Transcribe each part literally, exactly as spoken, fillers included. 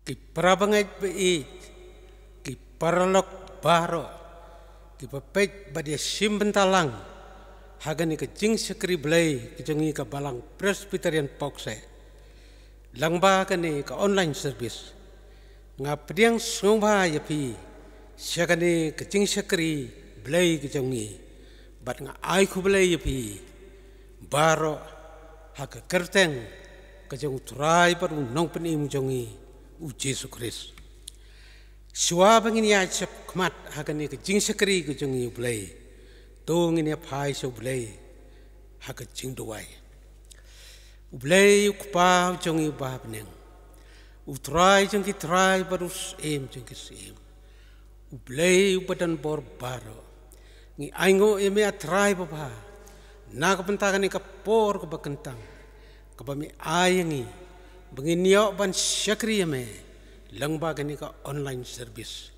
Ki parabangeit ba ïeit, ki paralok baroh, ki ba peit bad ïa shim bynta lang ha kane ka jingshakri Blei ka jong ngi ka Balang Presbyterian Pawkseh, lyngba kane ka online service. Nga pdiang sngewbha ïa phi sha kane ka jingshakri Blei ka jong ngi, bad nga ai khublei ïa phi baroh ha ka kyrteng ka jong U Trai bad U Nongpynim jong ngi, U Jisu Khrist. Shuwa ba ngin ïaid shakhmat ha kane ka jingshakri ka jong ngi U Blei, to ngin ïa phai sha U Blei ha ka jingduwai. U Blei U Kpa jong ngi uba ha bneng, U Trai jong ki trai bad U Syiem jong ki syiem, U Blei uba don bor baroh, ngi ainguh ïa me A Trai babha na ka bynta kane ka por kaba kyntang kaba me ai ïa ngi ba ngin ïoh ban shakri ïa me lyngba kane ka online service.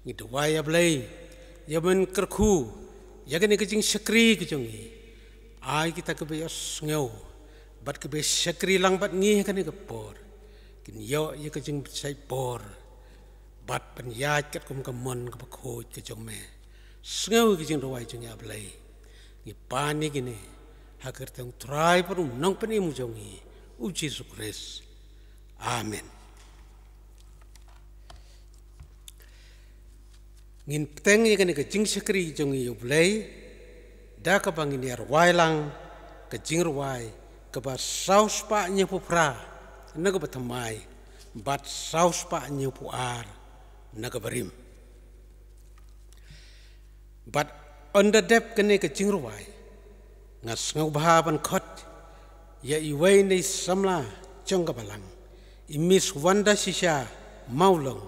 Ngi duwai A Blei, ïa men kyrkhu ïa kane ka jingshakri ka jong ngi. Ai kita kiba ïohsngew bad kiba shakri lang bad ngi ha kane ka por kin ïoh ïa ka jingpynshait bor bad pynïaid katkum ka mon kaba khuid ka jong me. Sngew ïa ka jingduwai jong ngi A Blei. Ngi pan ïa kine ha ka kyrteng U Trai bad U Nongpynim jong ngi, U Jisu Khrist. Amen. Ngin bteng ïa kane ka jingshakri jong ngi ïa U Blei da kaba ngin ïa rwai lang ka jingrwai kaba saw spah hynñiewphew phra na kaba thymmai bad saw spah hynñiewphew ar na kaba rim. Bad ynda dep kane ka jingrwai, nga sngewbha ban khot ïa iwei na i samla jong ka Balang, i Miss Wanda Shisha Mawlong,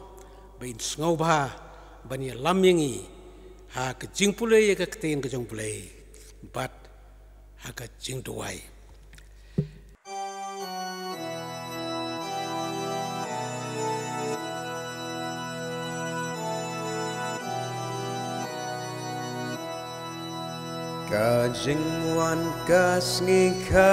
ba in sngewbha ban ïalam ïa ngi ha ka jingpule ïa ka ktien ka jong U Blei bad ha ka jingduwai. Ka jingwan ka sngi khadduh,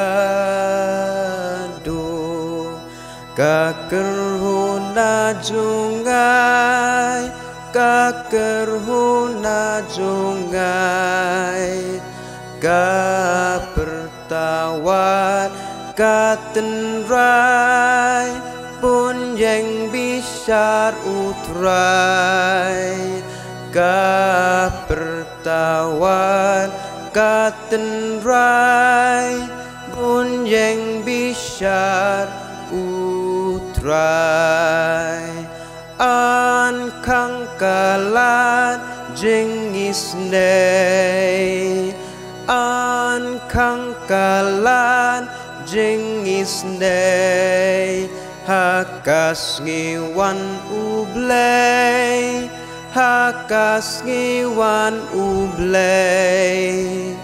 ka kyrhuh na jngai, ka kyrhuh na jngai, ka pyrta wat ka tynrai, bun ïeng bishar U Trai, ka pyrta wat ka tynrai, bun ïeng bishar U Trai. Yn khang ka lad jingisynei, yn khang ka lad jingisynei, ha ka sngi wan U Blei, ha ka sngi wan U Blei.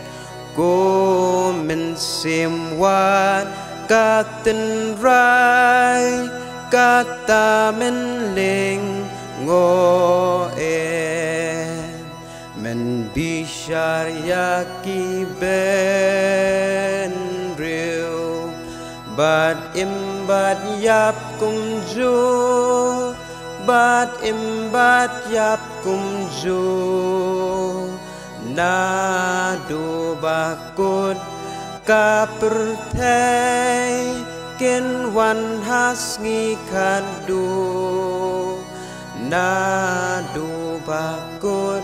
Ko mynsiem wat ka tynrai, kata men lyngngoh eh. Men bishar ïa ki bynriew, bad im bad ïap kumjuh, bad im bad ïap kumjuh. Naduh ba kut ka pyrthei kin wan ha sngi khadduh. Naduh ba kut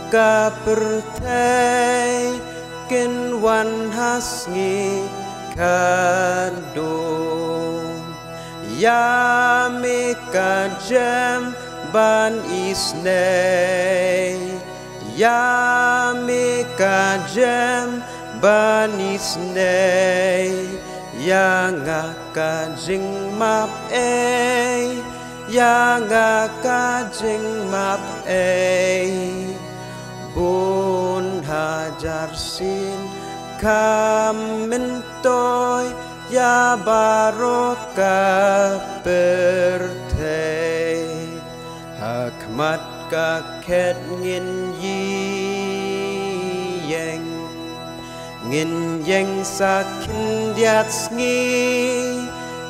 ka pyrthei kin wan ha sngi khadduh. Ïa me ka jem ban isynei, ïa me ka jem ban isynei, ïa nga ka jingmap ei, ïa nga ka jingmap ei. Bun hajar sien kham myntoi ïa baroh ka pyrthei. Ha khmat ka khet ngin ïeng, ngin ïeng sa khyndiat sngi,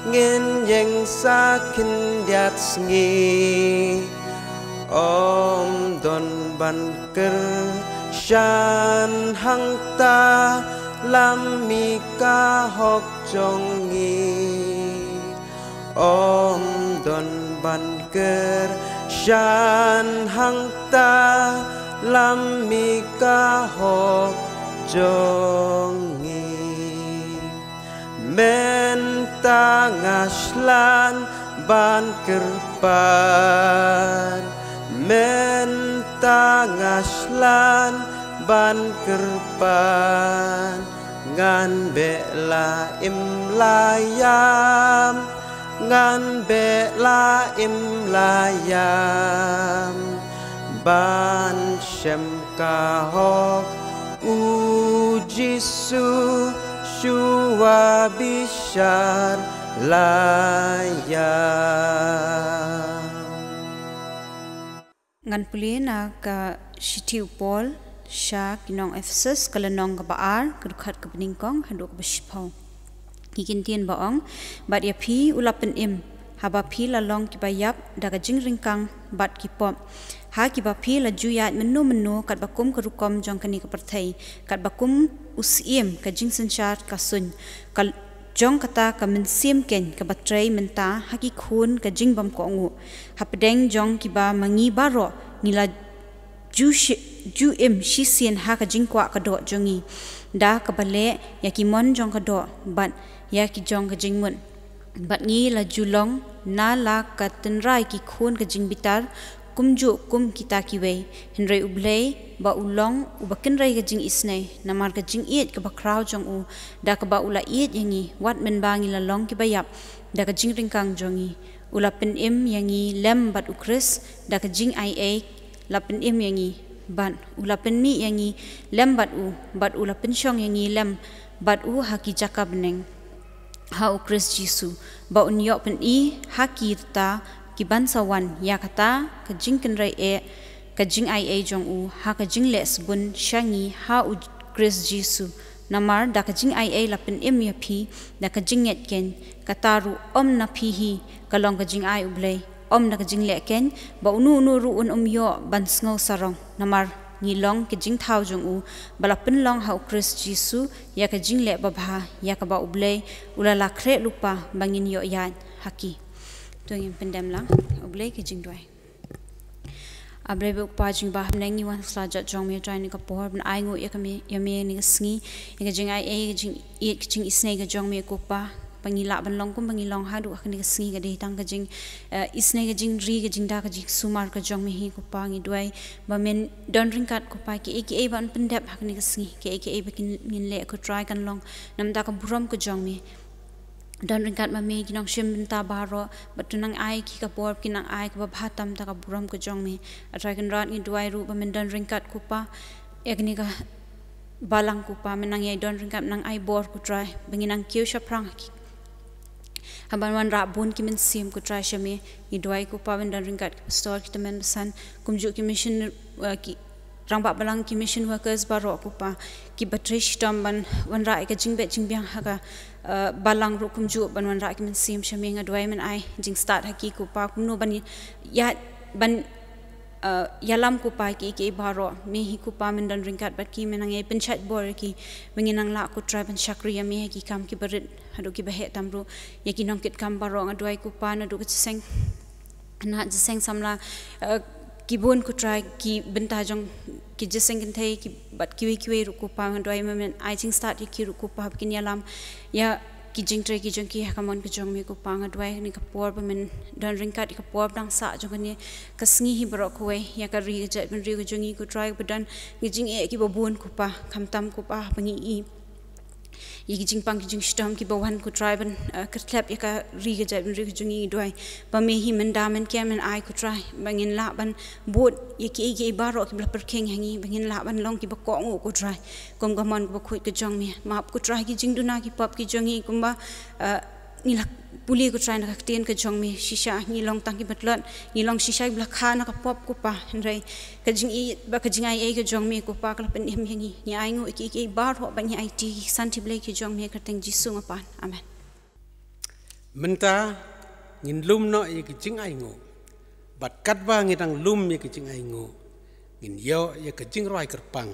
Ngin ïeng sa khyndiat sngi. Ym don ban kyrshan hangta la mih ka hok jong ngi. Ym don ban kyrshan hangta la mih ka hok jong ngi. Mynta nga shlur ban kyrpad. Mynta nga shlur ban kyrpad. Ngan beh la im la ïam. Ngan beh la im la ïam ban shem ka hok, U Jisu, shuwa bishar la ïam. Ngan pule na ka shithi u Paul sha ki nong Ephesus, ka lynnong kaba ar, ka dkhot kaba nyngkong haduh kaba shiphew. Ki kyntien ba ong, bad ïa phi u la pynim, haba phi la long kiba ïap da ka jingryngkang bad ki pop, ha kiba phi la ju ïaid mynno mynno katba kum ka rukom jong kane ka pyrthei, katba kum u syiem ka jingsynshar ka suiñ, ka jong kata ka mynsiem keiñ kaba trei mynta ha ki khun ka jingbymkohnguh. Hapdeng jong kiba ma ngi baroh ngi la ju shi-, ju im shisien ha ka jingkwah ka doh jong ngi, da kaba leh ïa ki mon jong ka doh bad ïa ki jong ka jingmut. Bad ngi la ju long na la ka tynrai ki khun ka jingbitar, kumjuh kum kita kiwei. Hynrei U Blei ba u long uba kynrei ka jingisnei, namar ka jingïeit kaba khraw jong u, da kaba u la ïeit ïa ngi wat mynba ngi la long kiba ïap da ka jingryngkang jong ngi, u la pynim ïa ngi lem bad U Khrist da ka jingaiei, la pynim ïa ngi, bad u la pynmih ïa ngi lem bad u, bad u la pynshong ïa ngi lem bad u ha ki jaka bneng ha U Khrist Jisu, ba un ïoh pyni ha ki rta kiban sa wan ïa kata ka jingkynrei eh, ka jingaiei jong u ha ka jingleh sbun sha ngi ha U Khrist Jisu. Namar da ka jingaiei la pynim ïa phi da ka jingngeit keiñ, kata ruh ym na phi hi, ka long ka jingai U Blei. Ym da ka jingleh keiñ, ba uno uno ruh un ym ïoh ban sngew sarong. Namar ngi long ka jingthaw jong u, ba la pynlong ha U Khrist Jisu ïa ka jingleh babha, ïa kaba U Blei u la la khreh lypa ba ngin ïoh ïaid ha ki. To ngin pyndem lang, U Blei ka jingduwai. A Blei bad U Kpa jingbha ha bneng, ngi wan sha la jot jong me ha kane ka por ban ainguh ïa ka me, ïa me ha kane ka sngi, ïa ka jingaiei, ïa ka jingïeit, ka jingisnei ka jong me ko Pa, ba ngi lah ban long kum ba ngi long haduh ha kane ka sngi, ka dei tang ka jing, eh, isnei, ka jingri, ka jingda, ka jingsumar ka jong me hi ko Pa. Ngi duwai ba men don ryngkat ko Pa, kiei kiei ban pyndep ha kane ka sngi, kiei kiei ba kin, ngin leh ko Trai kan long na bynta ka burom ka jong me. Don ryngkat ma me ki nongshim bynta baroh, bad to nang ai ki ka bor, ki nang ai kaba bha tam da ka burom ka jong me. A Trai Kynrad, ngi duwai ruh ba men don ryngkat ko Pa ïa kane ka balang ko Pa, men nang ïai don ryngkat, nang ai bor ko Trai ba ngin nang kiew shaphrang ha ki, ha ban wanrah bun ki mynsiem ko Trai sha me. Ngi duwai ko Pa men don ryngkat ki pastor, ki tymmen basan, kumjuh ki mission, eh, ki rangbah balang, ki mission workers baroh ko Pa, kiba trei shitom ban wanrah ïa ka jingbit jingbiang ha ka, eh, balang ruh kumjuh ban wanrah ki mynsiem sha me. Nga duwai men ai jingstad ha ki ko Pa, kumno ban ïa, ban, eh, ïalam ko Pa ïa kiei kiei baroh. Me hi ko Pa men don ryngkat bad ki, men nang ïai pynshait bor ïa ki ba ngin nang lah ko Trai ban shakri ïa me ha ki kam kiba rit haduh kiba heh tam ruh. Ïa ki nongkitkam baroh nga duwai ko Pa, naduh ka jingïaseng khynnah, jingïaseng samla, eh, ki bun ko Trai, ki bynta jong ki jingïaseng kynthei, ki bad kiwei kiwei ruh ko Pa, nga duwai ba men ai jingstad ïa ki ruh ko Pa, ba kin ïalam ïa ki jingtrei ki jong ki ha ka mon ka jong me ko Pa. Nga duwai ha kane ka por ba men don ryngkat ïa ka por ba dang sah jong kane ka sngi hi baroh kawei, ïa ka ri ka jaitbynriew ka jong ngi ko Trai, ba don ki jingeh kiba bun ko Pa, khamtam ko Pa ba ngi i ïa ki jingpang ki jingshitom kiba wan ko Trai ban, eh, kyrthlep ïa ka ri ka jaitbynriew ka jong ngi. Ngi duwai ba me hi men da men kem, men ai ko Trai ba ngin lah ban bud ïa kiei kiei baroh kiba la pyrkhing ha ngi, ba ngin lah ban long kiba kohnguh ko Trai, kum ka mon kaba khuid ka jong me. Map ko Trai ki jingduna ki pop ki jong ngi, kumba, eh, ngi la pule ko Trai na ka ktien ka jong me, shisha ngi long tang kiba tlot, ngi long shisha kiba la kha na ka pop ko Pa, hynrei ka jingïeit bad ka jingaiei ka jong me ko Pa ka la pynim ïa ngi. Ngi ainguh ïa kiei kiei baroh bad ngi aiti ïa ki kyrsan tiblei ki jong me ha ka kyrteng Jisu nga pan. Amen. Mynta ngin lum noh ïa ki jingainguh. Bad katba ngi dang lum ïa ki jingainguh, ngin ïoh ïa ka jingrwai kyrpang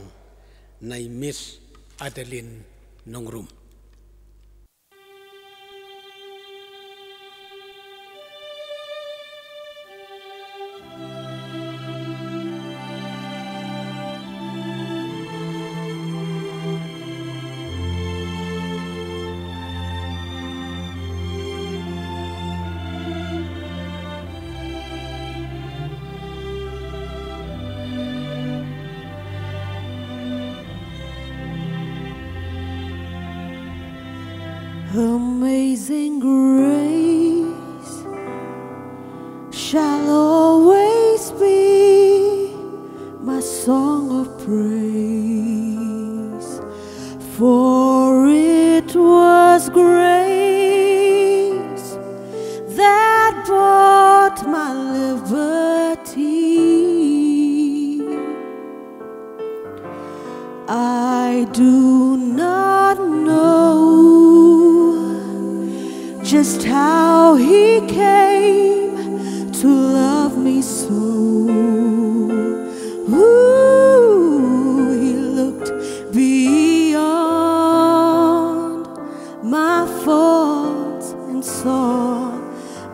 na i Miss Adeline Nongrum. Amazing grace shall always be my song of praise, for it was grace that bought my liberty. I do not know just how he came to love me so. Ooh, he looked beyond my faults and saw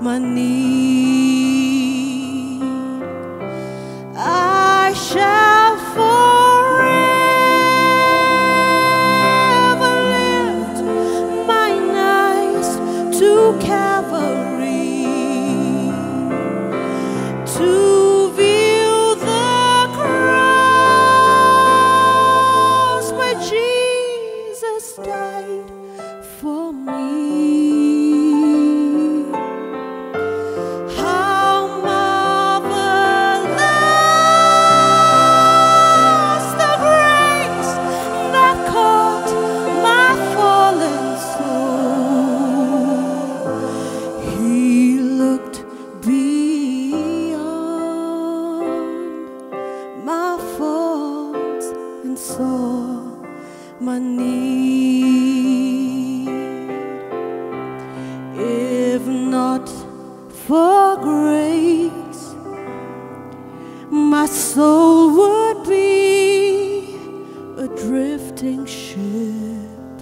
my need. I shall forever lift mine eyes to Calvary to view the cross where Jesus died for me. How marvelous the grace that caught my fallen soul. He looked beyond my faults and saw my need. If not for grace, my soul would be a drifting ship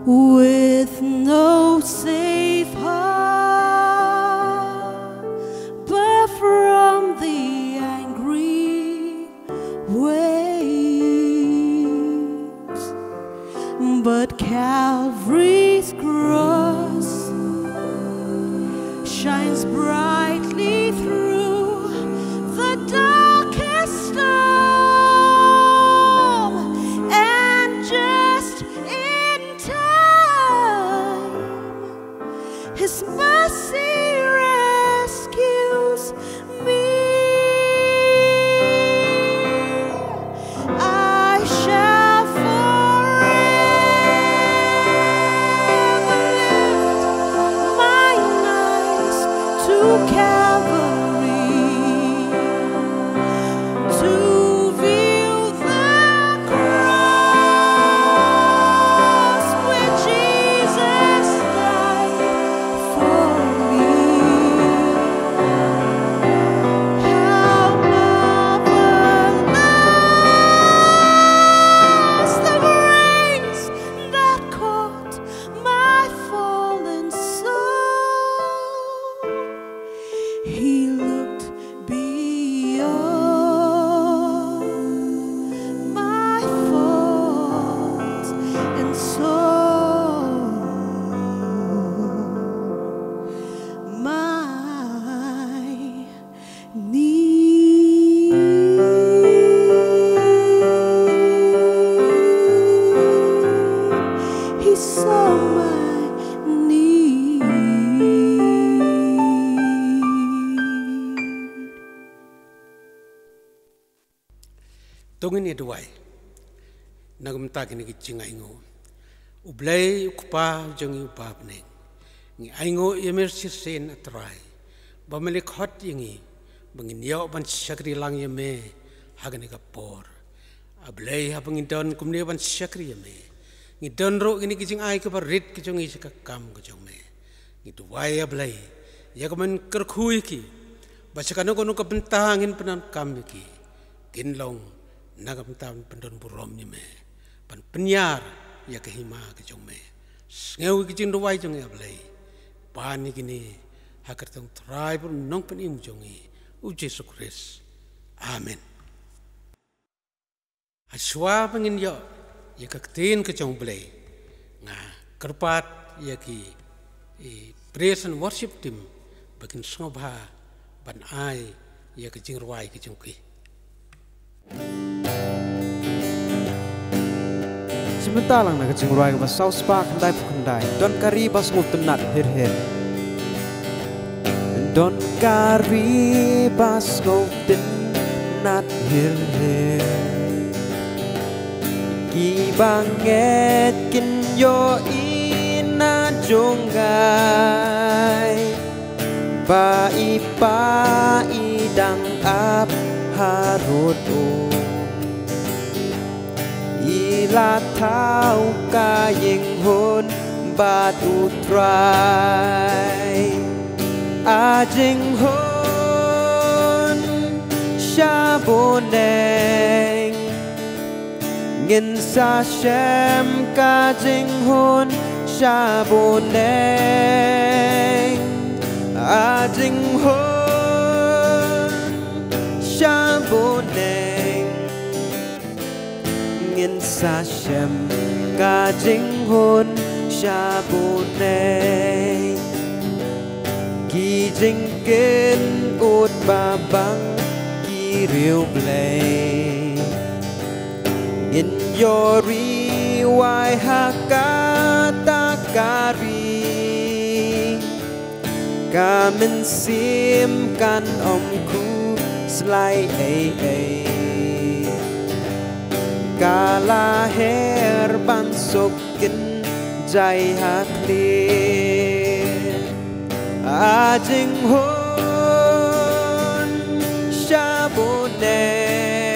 with no safe harbor from the angry waves. But Calvary's cross shines brightly through the darkest storm, and just in time, his mercy rescues me. I shall forever lift mine eyes to Calvary to view the cross where Jesus died for me. How marvelous the grace that caught my fallen soul. He looked beyond my faults and saw my need. He saw my need. To ngin ïa duwai na ka bynta kine ki jingainguh. U Blei u Kpa jong ngi uba ha bneng, ngi ainguh ïa me shisien, A Trai, ba me la khot ïa ngi ba ngin ïoh ban shakri lang ïa me ha kane ka por. A Blei, haba ngi don kumne ban shakri ïa me, ngi don ruh kine ki jingai kiba rit ki jong ngi sha ka kam ka jong me. Ngi duwai ïa Blei ïa ka ban kyrkhu ïa ki, ba sha kano kano ka bynta ngin pyndonkam ïa ki, kin long na ka bynta ban pyndon burom ïa me, ban pynïar ïa ka hima ka jong me. Sngew ïa ki jingduwai jong ngi ïa Blei, ban ïa kine ha ka kyrteng Trai bad Nongpynim jong ngi, U Jisu Khrist. Amen. Hashwa ba ngin ïoh ïa ka ktien ka jong Blei, nga kyrpad ïa ki, i praise and worship team ba kin sngewbha ban ai ïa ka jingrwai ka jong ki. Sngewbha lang na ka jingrwai kaba saw spah khyndai phew khyndai. Don ka ri ba sngewtynnat hir hir. Don ka ri ba sngewtynnat hir hir. Ki bangeit kin ïohi na jong ngi ba i pa i dang ap harud um. I la thaw ka jinghun bad U Trai. A jinghun sha bneng. Ngin sa shem ka jinghun sha bneng. A jinghun sha bneng. Ngin sa shem ka jinghun sha bneng. Ki jingkynnoh ba bang ki riewblei. Ngin ïoh ri wai ha kata ka ri. Ka mynsiem kan ym khuslai ei ei. Ka la her ban suk kin jai ha khlieh. A jinghun sha bneng.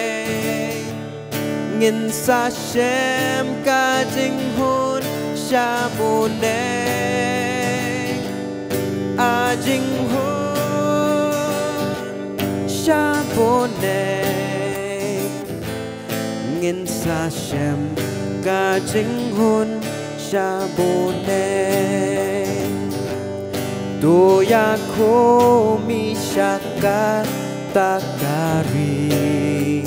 Ngin sa shem ka jinghun sha bneng. A jinghun sha bneng. Ngin sa shem ka jinghun sha bneng. To ïa khmih sha kata ka ri.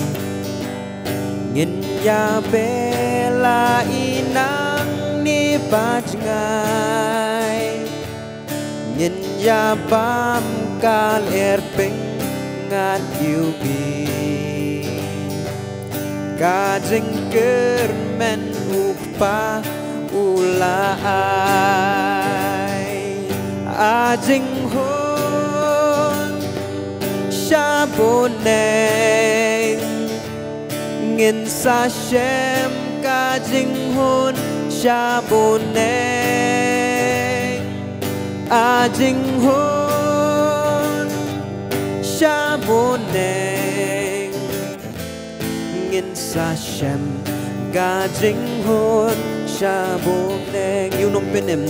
Ngin ïa beh la i nangne ba jngai. Ngin ïa bam ka lyer pyngngat iwbih. Ka jingkyrmen U Kpa u la ai. A jinghun sha bneng. Ngin sa shem ka jinghun sha bneng. A jinghun sha bneng. Ngin sa shem ka jinghun sha bneng. Ïa u Nongpynim.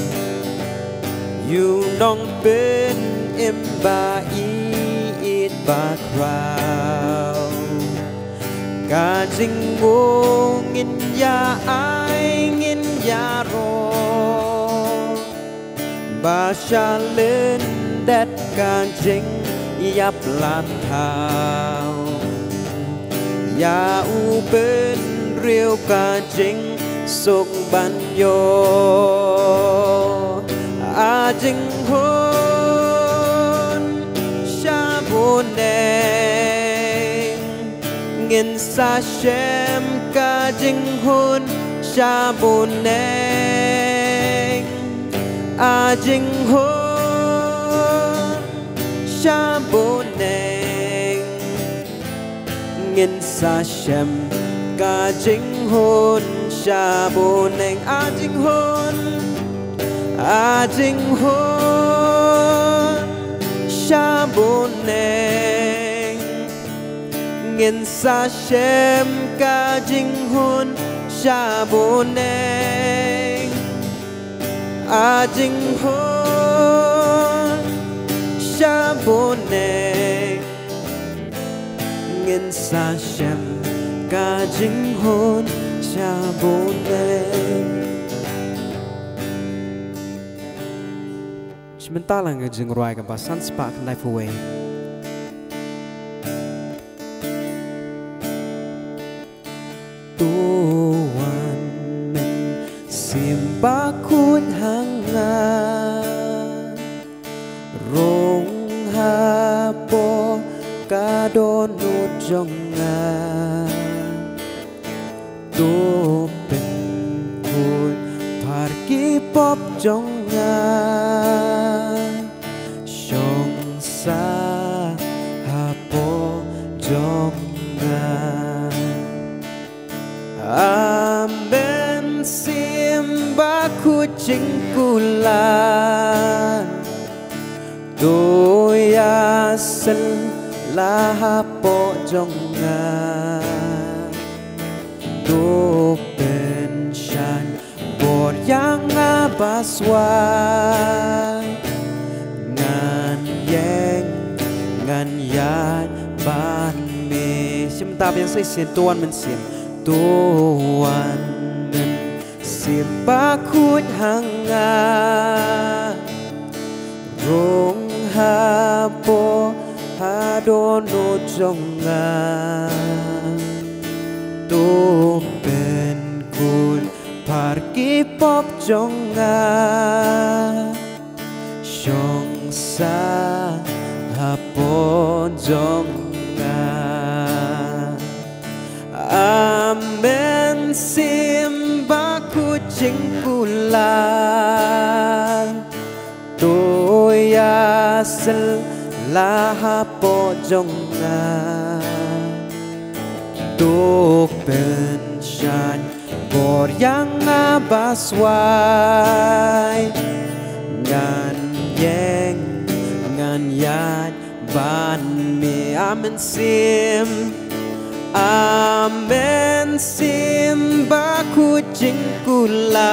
Ïa u Nongpynim ba ïeit ba khraw. Ka jingngeit ngin ïa ai ngin ïaroh. Ba shalyndet ka jingïap la thaw. Ïa u bynriew ka jingsuk ban ïoh. A jinghun sha bneng. Ngin sa shem ka jinghun sha bneng. A jinghun sha bneng. Ngin sa shem ka jinghun sha bneng. A jinghun, a jinghun sha bneng. Ngin sa shem ka jinghun sha bneng. A jinghun Sa shem ka jinghun sha bun lei. Shim bynta lang ka jingrwai kaba san spah khyndai phew wei. To wan Mynsiem Bakhuid ha nga, rung hapoh ka dohnud jong nga. To pynkhuid phar ki pop jong nga, shong sah hapoh jong nga. A Mynsiem Bakhuid jingkular, to ïasylla hapoh jong nga. To pynshai bor ïa nga baswai. Ngan ïeng, ngan ïaid bad me. Shim bynta biang sa shisien. To wan Mynsiem, to wan Mynsiem Bakhuid ha nga, rung hapoh ka dohnud jong nga. To pynkhuid phar ki pop jong nga, shong sah hapoh jong nga. A Mynsiem Bakhuid jingkular, to ïasylla hapoh jong nga. To pynshai bor ïa nga baswai. Ngan ïeng, ngan ïaid bad me. A Mynsiem, A Mynsiem Bakhuid jingkular,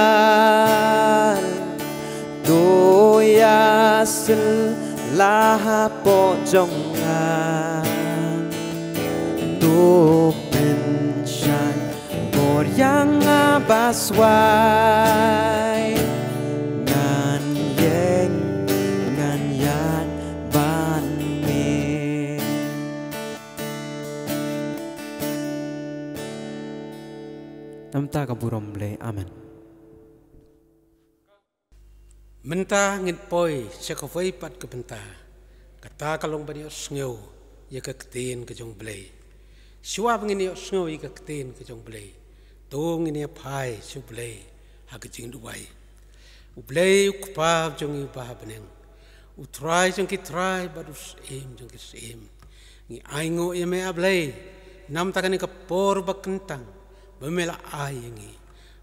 to ïasylla hapoh jong nga. To pynshai bor ïa nga baswai. Ngan ïeng, ngan ïaid bad me. Namar ka burom Blei. Amen. Mynta ngin poi sha kawei pat ka bynta. Kata ka long ban ïohsngew ïa ka ktien ka jong U Blei. Shuwa ba ngin ïohsngew ïa ka ktien ka jong U Blei, to ngin ïa phai sha U Blei ha ka jingduwai. U Blei U Kpa jong ngi uba ha bneng, U Trai jong ki trai bad U Syiem jong ki syiem, ngi ainguh ïa me A Blei namar kane ka por ba kyntang ba me la ai ïa ngi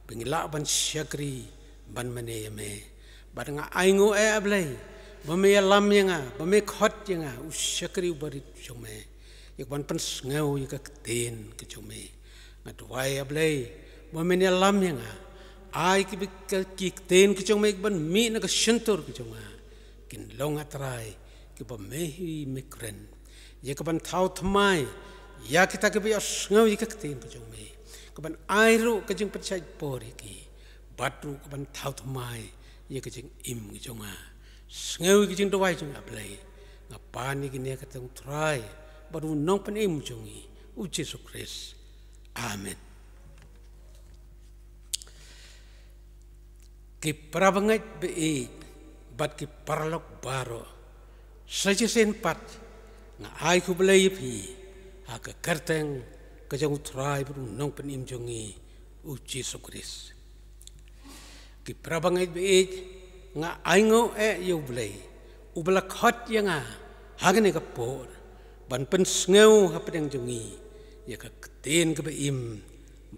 ba ngi lah ban shakri ban mane ïa me. Bad nga ainguh eh A Blei ba me ïalam ïa nga, ba me khot ïa nga, u shakri uba rit jong me, ïa ka ban pynsngew ïa ka ktien ka jong me. Nga duwai A Blei ba men ïalam ïa nga. Ai ki, ki ktien ka jong me ki ban mih na ka shyntur ka jong nga, kin long A Trai kiba me hi me kren, ïa ka ban thaw thymmai ïa kita kiba ïohsngew ïa ka ktien ka jong me, ka ban ai ruh ka jingpynshait bor ïa ki, bad ruh ka ban thaw thymmai ïa ka jingim ka jong nga. Sngew ïa ka jingduwai jong nga A Blei. Nga pan ïa kine ha ka kyrteng U Trai bad U Nongpynim jong ngi, U Jisu Khrist. Amen. Ki parabangeit ba ïeit bad ki paralok baroh, sa shisien pat nga ai khublei ïa phi ha ka kyrteng ka jong U Trai bad U Nongpynim jong ngi, U Jisu Khrist. Ki parabangeit ba ïeit, nga ainguh eh ïa U Blei uba la khot ïa nga ha kane ka por ban pynsngew hapdeng jong ngi ïa ka ktien kaba im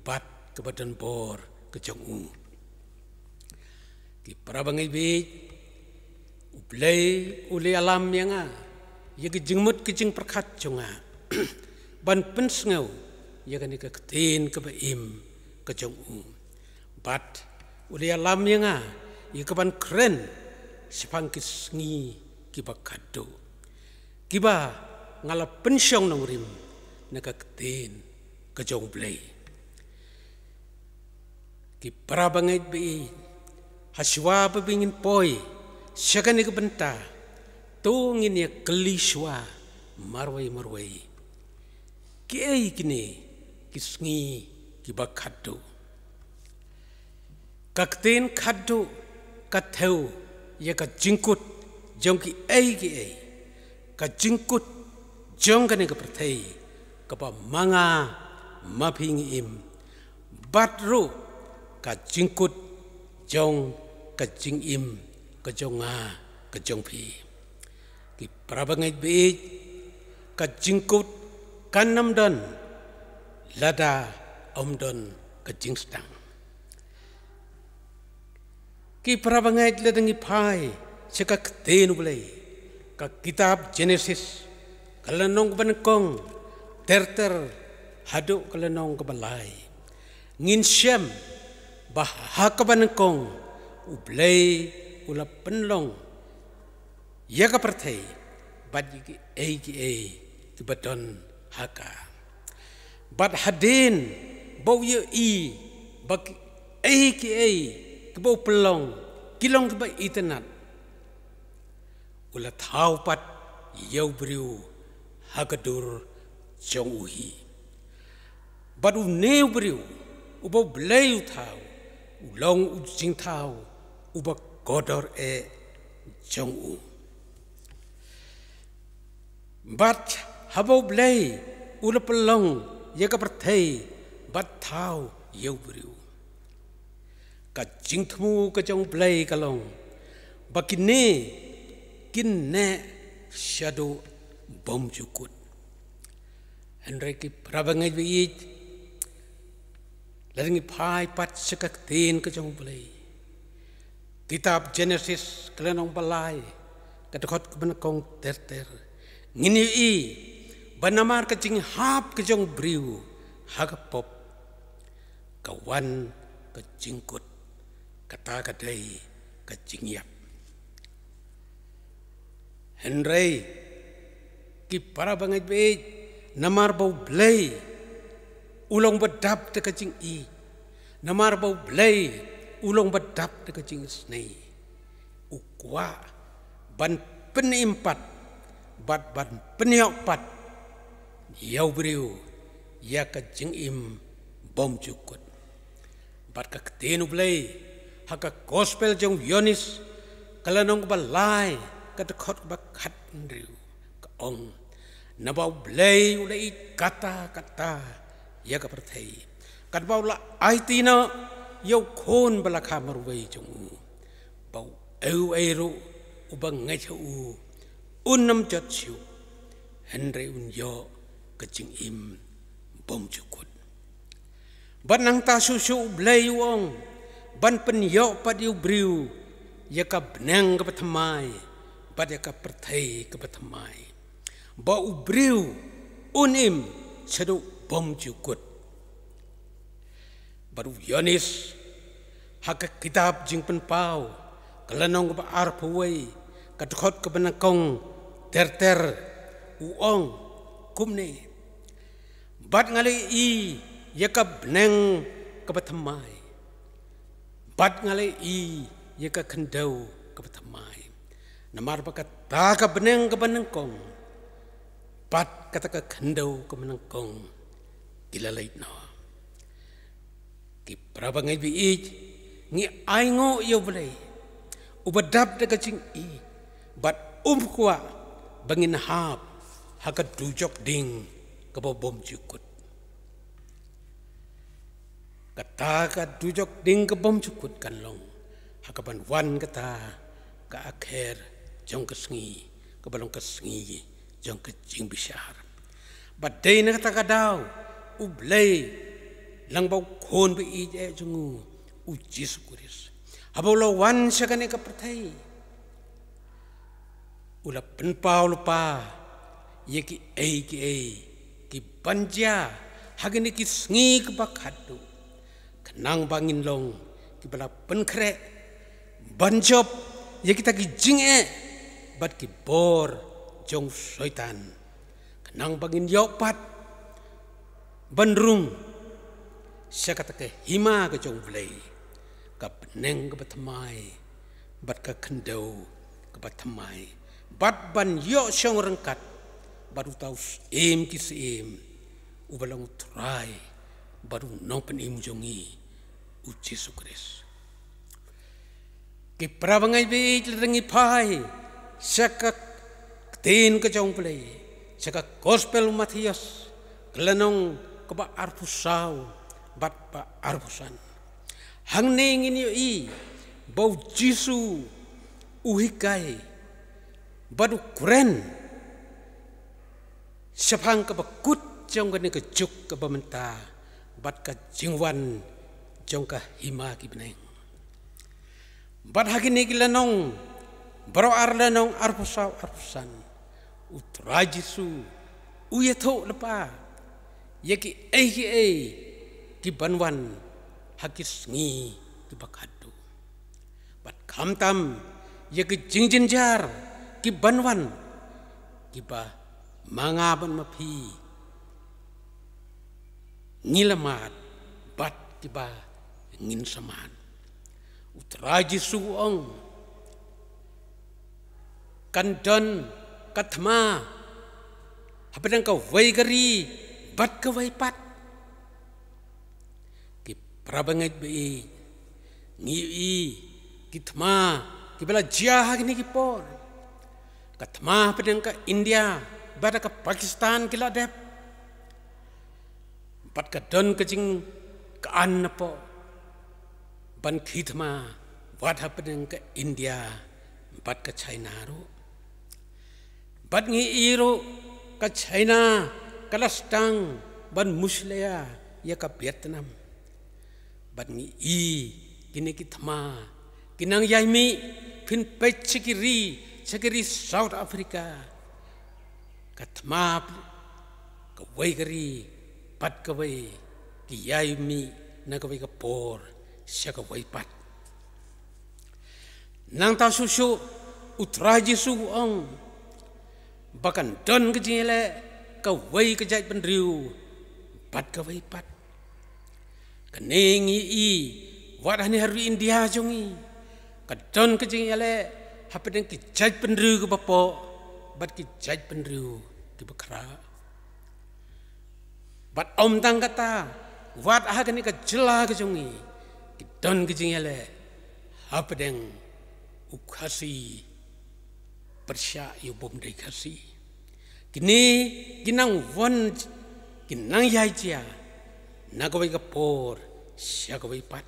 bad kaba donbor ka jong U. Ki parabangeit ba ïeit, U Blei u la ïalam ïa nga ïa ka jingmut ka jingpyrkhat jong nga ban pynsngew ïa kane ka ktien kaba im ka jong U. Bad u la ïalam ïa nga ïa ka ban kren shaphang ki sngi kiba khatduh, kiba nga la pynshong nongrim na ka ktien ka jong U Blei. Ki para bangeit ba-ïeit, ha shuwa ba ngin poi sha kane ka bynta, to ngin ïa kylli shuwa marwei marwei, kiei kine ki sngi kiba khatduh? Ka ktien khatduh ka thew ïa ka jingkut jong kiei kiei, ka jingkut jong kane ka pyrthei kaba ma nga ma phi ngi im, bad ruh ka jingkut jong ka jingim ka jong nga ka jong phi. Ki para bangeit ba-ïeit, ka jingkut kan ym don lada ym don ka jingsdang. Ki para bangeit, lada ngi phai sha ka ktien U Blei, ka kitab Jenesis, ka lynnong ba nyngkong ter ter haduh ka lynnong kaba lai, ngin shem ba ha kaba nyngkong U Blei u la pynlong ïa ka pyrthei bad ïa kiei kiei kiba don ha ka. Bad hadien ba u ïohi ba kiei kiei kiba u pynlong ki long kiba itynnad, u la thaw pat ïa u briew ha ka dur jong u hi. Bad une u briew uba U Blei u thaw, u long u jingthaw uba kordor eh jong u. Bad haba U Blei u la pynlong ïa ka pyrthei bad thaw ïa u briew, ka jingthmu ka jong U Blei ka long ba kine kin neh shaduh bymjukut. Hynrei ki para bangeit ba-ïeit, lada ngi phai pat sha ka ktien ka jong U Blei, kitab Jenesis ka lynnong ba lai, ka dkhot kaba nyngkong ter ter, ngin ïohi ba namar ka jinghap ka jong u briew ha ka pop, ka wan ka jingkut, kata ka dei ka jingïap. Hynrei ki para bangeit ba-ïeit, namar ba U Blei u long ba dap da ka jingïeit, namar ba U Blei u long ba dap da ka jingisynei, u kwah ban pynim pat bad ban pynïoh pat ïa u briew ïa ka jingim bymjukut. Bad ka ktien U Blei ha ka gospel jong u Ïoannis, ka lynnong kaba lai, ka dkhot kaba khathynriew, ka ong, naba U Blei u la ïeit katta katta ïa ka pyrthei, katba u la aiti noh ïa u Khun ba la kha marwei jong u, ba uei uei ruh uba ngeit ha u un ym jot shuh, hynrei un ïoh ka jingim bymjukut. Bad nangta shuh shuh U Blei u ong ban pynïoh pat ïa u briew ïa ka bneng kaba thymmai bad ïa ka pyrthei kaba thymmai, ba u briew un im shaduh bymjukut. Bad u Ïoannis ha ka kitab Jingpynpaw, ka lynnong kaba arphew wei, ka dkhot kaba nyngkong ter ter, u ong kumne, bad nga la ïohi ïa ka bneng kaba thymmai, bad nga la ïohi ïa ka khyndew kaba thymmai, namar ba kata ka bneng kaba nyngkong bad kata ka khyndew kaba nyngkong ki la leit noh. Ki para bangeit ba-ïeit, ngi ainguh ïa U Blei uba dap da ka jingïeit bad um kwah ba ngin hap ha ka dujok ding kaba bymjukut. Kata ka dujok ding ka bymjukut kan long ha kaban wan kata ka akher jong ka sngi, kaba long ka sngi jong ka jingbishar. Bad dei na kata ka daw U Blei, lang ba u Khun ba-ïeit eh jong u, u Jisu Khrist, haba u la wan sha kane ka pyrthei, u la pynpaw lypa ïa kiei kiei kiban jia ha kine ki sngi kiba khatduh, khnang ba ngin long kiba la pynkhreh ban jop ïa kita ki jingeh bad ki bor jong u Soitan, khnang ba ngin ïoh pat ban rung sha kata ka hima ka jong U Blei, ka bneng kaba thymmai bad ka khyndew kaba thymmai, bad ban ïoh shong ryngkat bad uta u Syiem ki syiem, uba long U Trai bad U Nongpynim jong ngi, U Jisu Khrist. Ki para bangeit ba ïeit, lada ngi phai sha ka ktien ka jong U Blei, sha ka Gospel u Mathaios, ka lynnong kaba arphew saw bad ba arphew san, hangne ngin ïohi ba U Jisu u hikai bad u kren shaphang kaba kut jong kane ka juk kaba mynta bad ka jingwan jong ka hima ki bneng. Bad ha kine ki lynnong baroh ar, lynnong arphew saw, arphew san, U Trai Jisu u ïathuh lypa ïa kiei kiei ki ban wan ha ki sngi kiba khatduh, bad khamtam ïa ki jingjynjar ki ban wan, kiba ma nga bad ma phi ngi la mad bad kiba ngin sa mad. U Trai Jisu u ong, kan don ka thma hapdeng kawei ka ri bad kawei pat. Ki para bangeit ba ïeit, ngi ïohi ki thma kiba la jia ha kine ki por. Ka thma hapdeng ka India bad ka Pakistan ki la dep, bad ka don ka jingkyrmen napoh ban khie thma wat hapdeng ka India bad ka China ruh. Bad ngi ïohi ruh ka China ka la sdang ban mushlia ïa ka Vietnam. Bad ngi ïohi kine ki thma ki nang ïai mih, phin peit sha ki ri, sha ki ri South Africa, ka thma kawei ka ri bad kawei ki ïai mih na kawei ka por sha kawei pat. Nangta shuh shuh U Trai Jisu u ong ba kan don ka jingïaleh kawei ka jaitbynriew bad kawei pat. Kane ngi ïohi wat hangne ha ri India jong ngi, ka don ka jingïaleh hapdeng ki jaitbynriew kiba poh bad ki jaitbynriew kiba khraw. Bad ym tang kata, wat ha kane ka jylla ka jong ngi ki don ka jingïaleh hapdeng u Khasi pyrshah ïa u bym dei Khasi. Kine ki nang wan, ki nang ïai jia na kawei ka por sha kawei pat.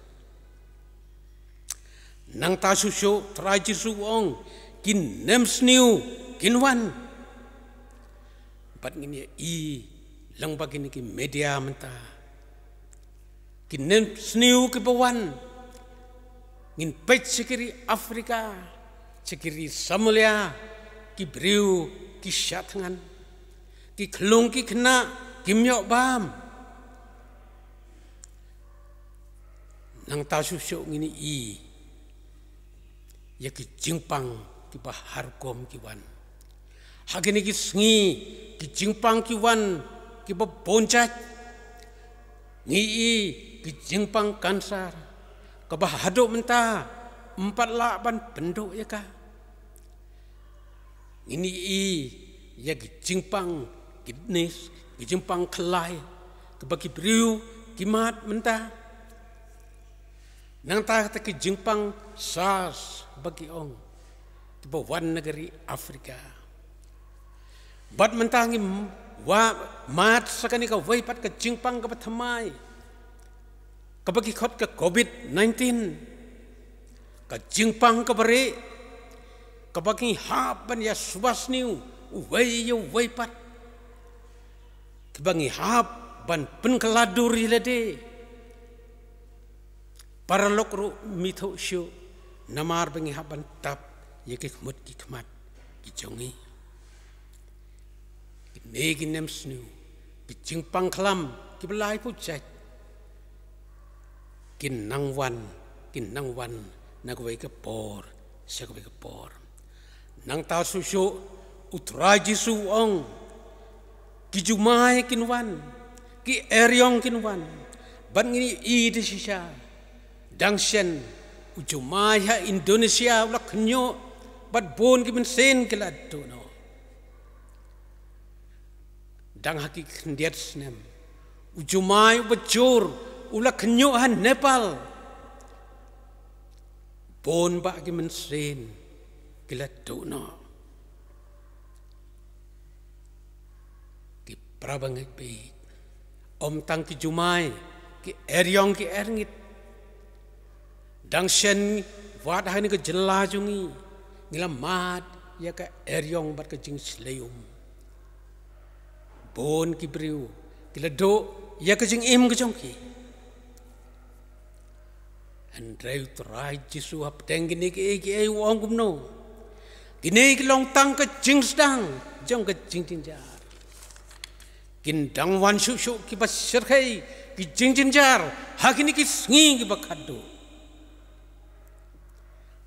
Nangta shuh shuh Trai Jisu u ong, ki nemsniew kin wan. Bad ngin ïohi lyngba kine ki media mynta, ki nemsniew kiba wan. Ngin peit sha ki ri Africa, sha ki ri Somalia, ki briew ki shah thngan, ki khlung ki khynnah kim ïoh bam. Nangta shuh shuh ngin ïohi ïa ki jingpang kiba har kum ki wan. Ha kine ki sngi ki jingpang ki wan kiba bun jait. Ngi ïohi ki jingpang kansar kaba haduh mynta ym pat lah ban pynduh ïa ka. Ngin ïohi ïa ki jingpang kidney, ki jingpang khlai kaba ki briew ki mad mynta. Nangta kata ki jingpang SARS ba ki ong, kiba wan na ka ri Africa. Bad mynta ngi m-, wa-, mad sa kane kawei pat ka jingpang kaba thymmai, kaba ki khot ka COVID nineteen, ka jingpang kaba rieh, kaba ngi hap ban ïa suba sniew uwei ïa uwei pat, kaba ngi hap ban pynkylla dur ïa lade. Paralok ruh ym ithuh shuh, namar ba ngi hap ban tap ïa ki khmut ki khmat ki jong ngi. Kine ki nemsniew, ki jingpang khlam kiba laiphew jait, kin nang wan, kin nang wan na kawei ka por sha kawei ka por. Nangta shuh shuh U Trai Jisu u ong, ki jumai kin wan, Ki eriong kin wan, bad ngin ïohi da shisha. Dang shen, u jumai ha Indonesia u la khynñiuh, bad bun ki mynsiem ki la duh noh. Dang ha ki khyndiat snem, u jumai uba jur u la khynñiuh ha Nepal. Bun bah ki mynsiem ki la duh noh. Ki para bangeit baieit, ym tang ki jumai, ki eriong ki erngit. Dang shen, wat ha kane ka jylla jong ngi, ngi la mad ïa ka eriong bad ka jingshlei um. Bun ki briew ki la duh ïa ka jingim ka jong ki. Hynrei u Trai Jisu hapdeng kine kiei kiei u ong kumno? Kine ki long tang ka jingsdang jong ka jingjynjar. Kin dang wan shuh shuh kiba shyrkhei, ki jingjynjar ha kine ki sngi kiba khatduh.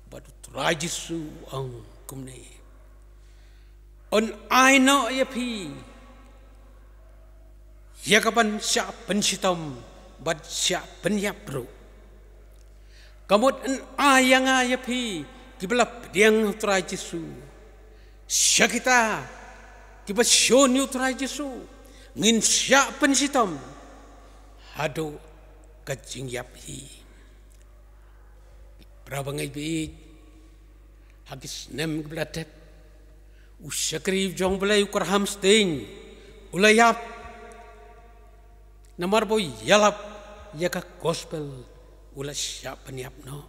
Bad u Trai Jisu u ong kumne: Un ai noh ïa phi ïa ka ban shah pynshitom bad shah pynïap ruh. Ka mut un ai ïa nga ïa phi kiba la pdiang ha u Trai Jisu. Sha kita kiba shun ïa u Trai Jisu ngin shah pynshitom haduh ka jingïap hi. Para bangeit baieit, ha ki snem kiba la dep, u shakri jong u Blei u Graham Staines u la ïap. Namar ba u ïalap ïa ka gospel, u la shah pynïap noh.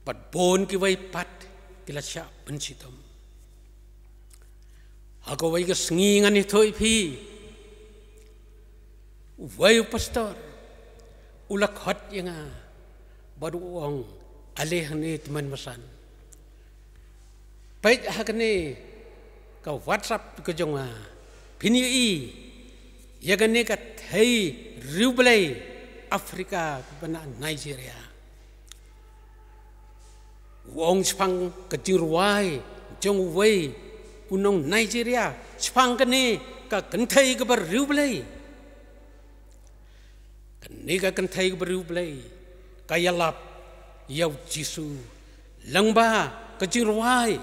Bad bun kiwei pat ki la shah pynshitom. Ha kawei ka sngi ngan ïathuh ïa phi, uwei u pastor u la khot ïa nga bad u ong: Ale hangne tymmen basan, peit ha kane ka WhatsApp ka jong nga, phin ïohi ïa kane ka thei riewblei Afrika kaba na Nigeria. U ong shaphang ka jingrwai jong uwei u nong Nigeria shaphang kane ka kynthei kaba riewblei. Kane ka kynthei kaba riewblei ka ïalap ïa u Jisu lyngba ka jingrwai.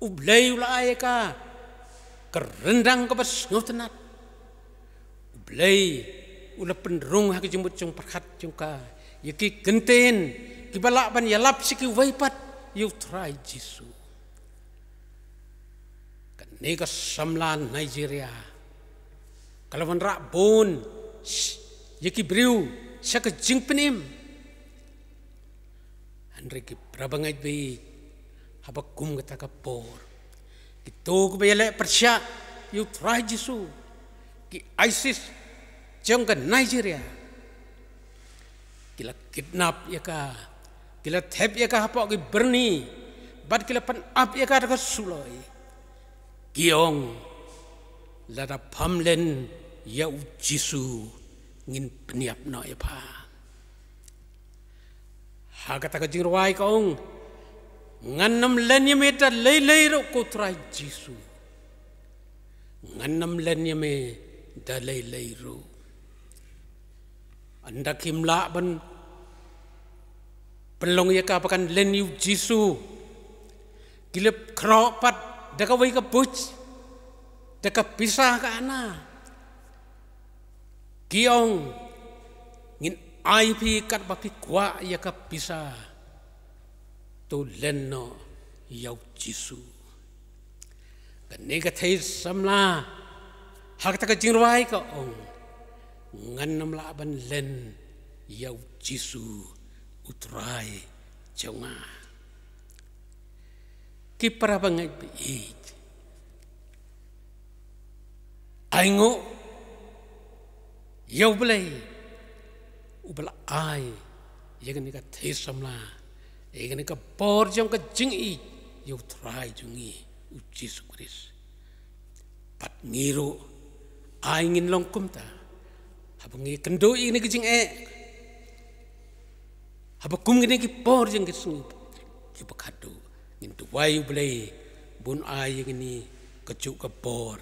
U Blei u la ai ïa ka ka ryndang kaba sngewtynnat. U Blei u la pynrung ha ka jingmut jingpyrkhat jong ka ïa ki kyntien kiba lah ban ïalap sha kiwei pat ïa u Trai Jisu. Kane ka samla Nigeria ka la wanrah bun ïa ki briew sha ka jingpynim. Hynrei ki para bangeit baieit, haba kum kata ka por, kito kiba ïaleh pyrshah ïa u Trai Jisu, ki ISIS jong ka Nigeria, ki la kidnap ïa ka, ki la thep ïa ka hapoh ki byrni, bad ki la pynap ïa ka da ka suloi. Ki ong, lada pham len ïa u Jisu, ngin pynïap noh ïa pha. Ha kata ka jingrwai ka ong, ngan ym len ïa me da lei lei ruh ko Trai Jisu. Ngan ym len ïa me da lei lei ruh. Ynda kim lah ban pynlong ïa ka ba kan len ïa u Jisu, ki la khroh pat da kawei ka buit, da ka pisa ka anna. Ki ong, ngin ai phi katba phi kwah ïa ka pisa. To len noh ïa u Jisu. Kane ka thei samla ha kata ka jingrwai ka ong, ngan ym lah ban len ïa u Jisu u Trai jong nga. Ki para bangeit baieit, ainguh ïa u Blei uba la ai ïa kane ka thei samla, ïa kane ka bor jong ka jingïeit ïa u Trai jong ngi u Jisu Khrist. Bad ngi ruh ai ngin long kumta. Haba ngi kynduh ïa kane ka jingeh, haba kum kine ki por jong ki sngi kiba khatduh, ngin duwai u Blei ba un ai ïa kine ka juh ka bor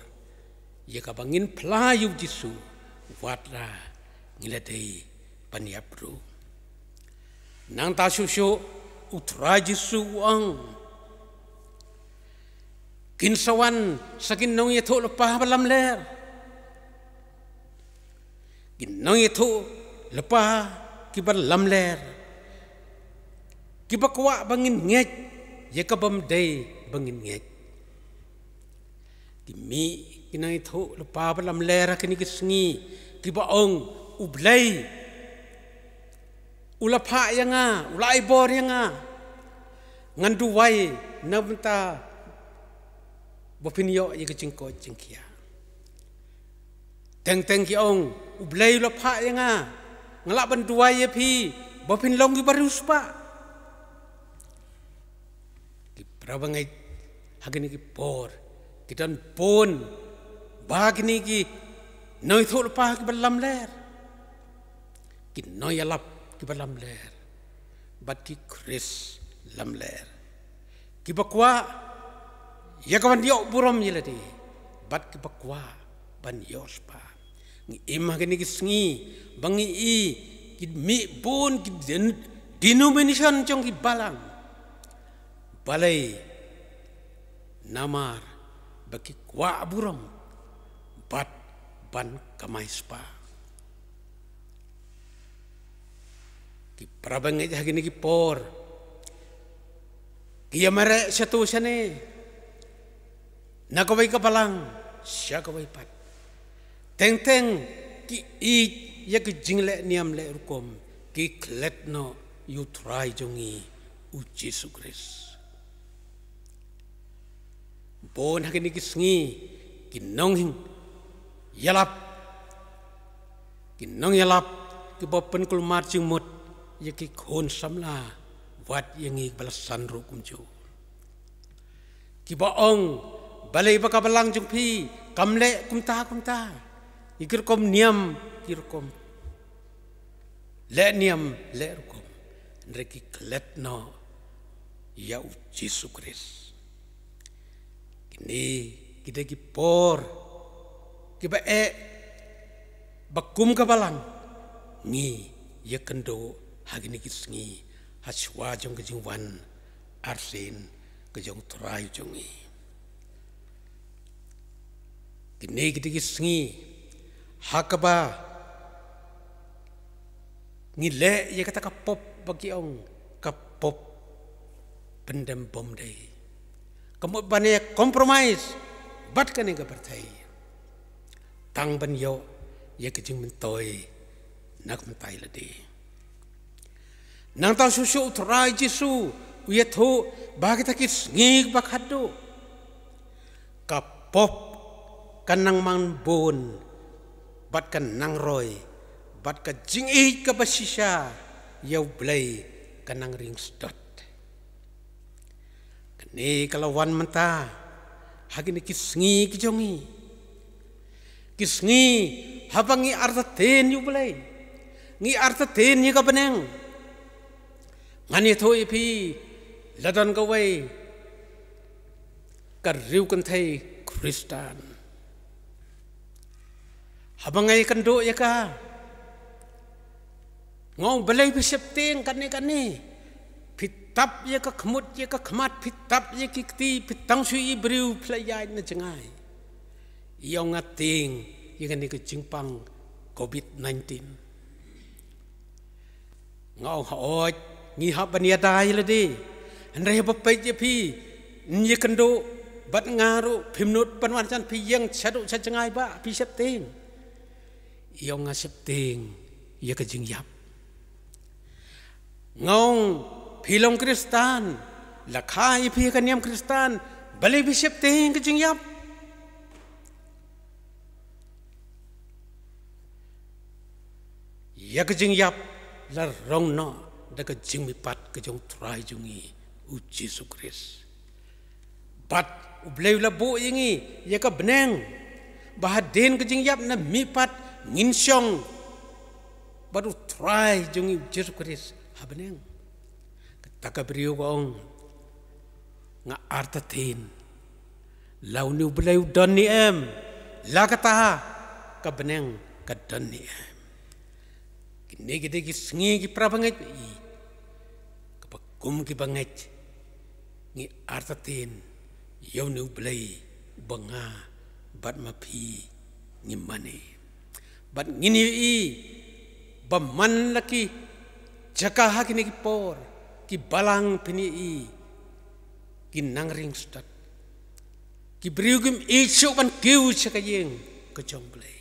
ïa kaba ngin phla ïa u Jisu, wat la ngi la dei ban ïap ruh. Nangta shuh shuh u Trai Jisu u ong, kin sa wan sa ki nongïathuhlypa ba lamler. Ki nongïathuhlypa kiba lamler, kiba kwah ba ngin ngeit ïa ka bym dei ba ngin ngeit. Ki mih ki nongïathuhlypa ba lamler ha kine ki sngi, kiba ong, U Blei u la phah ïa nga, u la ai bor ïa nga, ngan duwai na bynta ba phin ïoh ïa ka jingkoit jingkhiah. Teng teng ki ong, U Blei u la phah ïa nga, nga lah ban duwai ïa phi ba phin long kiba riewspah. Ki para bangeit, ha kine ki por ki don bun ba kine ki nongïathuhlypa kiba lamler, ki nongïalap kiba lamler, bad ki Khrist lamler, kiba kwah ïa ka ban ïoh burom ïa lade, bad kiba kwah ban ïoh spah. Ngi im ha kine ki sngi ba ngi i ki mih bun ki den-, denomination jong ki balang. Balei? Namar ba ki kwah burom bad ban kamai spah. Ki para bangeit, ha kine ki por ki ïamareh shato shane, na kawei ka balang sha kawei pat. Teng teng ki ïeit ïa ki jingleh niam leh rukom, ki klet noh ïa u Trai jong ngi u Jisu Khrist. Bun ha kine ki sngi ki nongïalap, ki nongïalap kiba pynkulmar jingmut ïa ki khun samla wat ïa ngi ba la san ruh kumjuh, kiba ong, balei ba ka balang jong phi kam leh kumta kumta, ïa ki rukom niam, ki rukom leh niam leh rukom, hynrei ki klet noh ïa u Jisu Khrist. Kine ki dei ki por kiba eh ba kum ka balang ngi ïakynduh ha kine ki sngi, ha shuwa jong ka jingwan arsien ka jong u Trai jong ngi. Kine ki dei ki sngi ha kaba ngi leh ïa kata ka pop ba ki ong ka pop pyndem bymdei. Ka mut ban ïa compromise bad kane ka pyrthei tang ban ïoh ïa ka jingmyntoi na ka bynta ïa lade. Nangta shuh shuh u Trai Jisu u ïathuh ba kita ki sngi ba khadduh, ka pop ka nang man bun bad ka nang roi, bad ka jingïeit kaba shisha ïa U Blei ka nang ring sdot. Kane ka la wan mynta ha kine ki sngi ki jong ngi, ki sngi haba ngi artatien ïa U Blei, ngi artatien ïa ka bneng. Ngan ïathuh ïa phi, la don kawei ka riew kynthei Khristan, haba nga ïakynduh ïa ka, nga ong, balei phi sheptieng kane kane? Phi tap ïa ka khmut ïa ka khmat, phi tap ïa ki kti, phi tang shu i briew, phi la ïaid na jngai. I ong, nga tieng ïa kane ka jingpang covid nineteen. Nga ong, haoid, ngi hap ban ïada ïa lade. Hynrei haba peit ïa phi, ïakynduh bad nga ruh, phim nud ban wan sha, phi ïeng shaduh sha jngai, ba phi sheptieng. I ong, nga sheptieng ïa ka jingïap. Nga ong, phi long Khristan, la kha ïa phi ka niam Khristan, balei phi sheptieng ka jingïap? Ïa ka jingïap la rong noh da ka jingmihpat ka jong U Trai jong ngi u Jisu Khrist. Bad U Blei u la buh ïa ngi ïa ka bneng, ba hadien ka jingïap na mihpat ngin shong bad U Trai jong ngi u Jisu Khrist ha bneng. Kata ka briew ka ong, nga artatien, La une u Blei u don ne em, la kata ka bneng ka don ne em. Kine ki dei ki sngi, ki para bangeit ba ïeit, kaba kum ki bangeit ngi artatien ïa une u Blei uba nga bad ma phi ngi mane. Bad ngin ïohi ba man la ki jaka ha kine ki por, ki balang phin ïohi ki nang ring stad. Ki briew kim ïeit shuh ban kiew sha ka ïing ka jong u Blei.